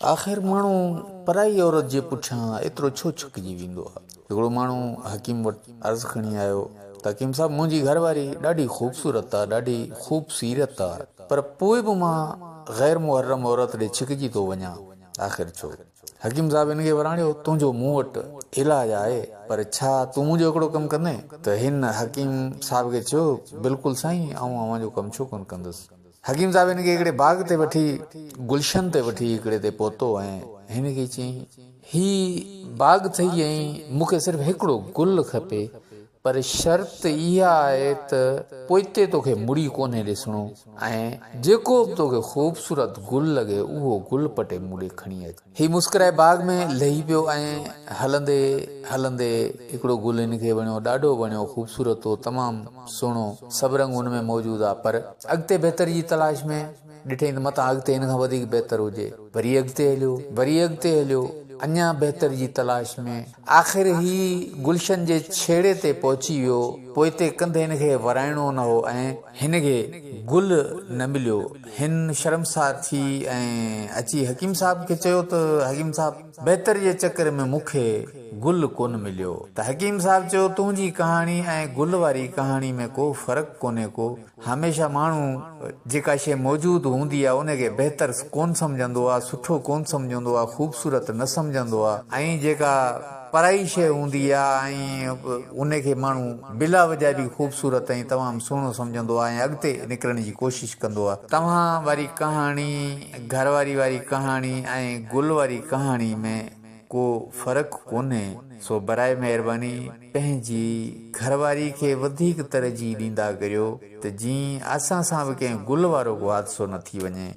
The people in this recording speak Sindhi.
آخر ماڻهو پرائي عورت جي پٺيان ايترو ڇو ڇڪجي ويندو آهي؟ هڪڙو ماڻهو حڪيم وٽ عرض کڻي آيو ته حڪيم صاحب منهنجي گهر واري ڏاڍي خوبصورت آهي، ڏاڍي خوب سيرت آهي، پر پوء به مان غير محرم عورت ڏي ڇڪجي ٿو وڃان، آخر ڇو؟ حڪيم صاحب هن کي وراڻيو، تنهنجو مون وٽ علاج آهي، پر ڇا تون منهنجو هڪڙو ڪم ڪندين؟ ته هن حڪيم صاحب کي چيو، بلڪل سائين، آئون اوهان جو ڪم ڇو ڪونه ڪندس. حڪيم صاحب هن کي هڪڙي باغ تي وٺي گلشن تي وٺي هڪڙي تي پهتو ۽ هن کي چيائين، هي باغ اٿئي ۽ مون کي صرف هڪڙو گل کپي، پر شرط اها آهي ته پوئتي توکي مڙي ڪونهي ڏسڻو ۽ جيڪو به توکي خوبصورت گل لڳي اهو گل پٽي مون ڏي کڻي اچ. هي مسڪرائي باغ ۾ لهي پيو ۽ هلندي هلندي هڪڙو گل هن کي وڻيو، ڏاڍو وڻيو، خوبصورت هو، تمام سهڻو، سڀ رنگ ان ۾ موجود ها، پر اڳتي بهتري جي تلاش ۾ ڏٺائين ته متان اڳتي هن کان وڌيڪ بهتر هجي. وري اڳتي هليو، وري اڳتي هليو، اڃا بهتر جي تلاش ۾. آخر هي گلشن جي ڇيڙي تي پهچي ويو. پوئتي ڪنڌ هن کي ورائڻو نه هو ۽ هن کي گل نه مليو. هن شرمسار ٿي ۽ اچي حڪيم صاحب کي چيو ته حڪيم صاحب! بهتر جي چڪر ۾ مون کي گل ڪونه مليو. ته حڪيم صاحب چيو تنهنجي ڪهاڻي ۽ گل واري ڪهاڻي ۾ ڪو فرق ڪونهي ڪو. هميشه ماڻهو جيڪا شيء موجود هوندي آهي ان کي بهتر ڪونه سمجهندو آهي، سٺو ڪونه سمجهندو آهي، خوبصورت نه سمجهندو آهي ۽ جيڪا پرائي شيء هوندي آهي ۽ ان کي ماڻهو بلا وجه به خوبصورت ۽ تمام سهڻو سمجهندو آهي ۽ اڳتي نڪرڻ جي ڪوشش ڪندو آهي. توهان واري ڪهاڻي، گهر واري واري ڪهاڻي ۽ گل واري ڪهاڻي ۾ ڪو فرق ڪونهي، سو براء مهرباني پنهنجي گهر واري کي وڌيڪ ترجيح ڏيندا ڪريو ته جيئن اسان سان به ڪنهن گل وارو ڪو حادثو نه ٿي وڃي.